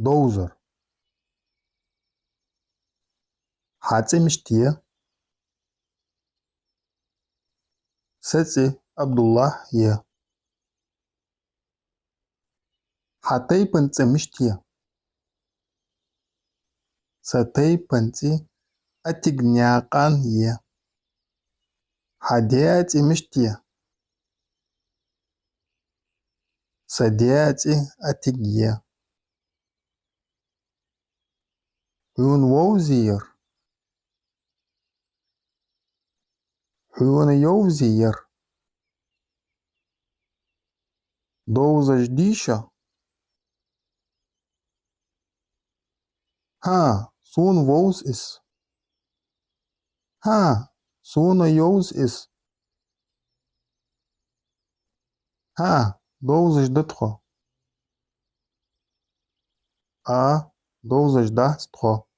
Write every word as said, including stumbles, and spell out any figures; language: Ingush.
Довзар. Хьа цӀи мишта я? Са цӀи Абдуллахь я. Хьа тайпан цӀи мишта я? Са тайпан цӀи Атигнаькъан я. Хьа даь цӀи мишта я? Са даь цӀи Атиг я. Хьона вовзий ер? Хьона йовзий ер? Довзаш дий шо? ХӀаа, сона вовз из. ХӀаа, сона йовз из. ХӀаа, довзаш да тхо. А, довзаш дац тхо.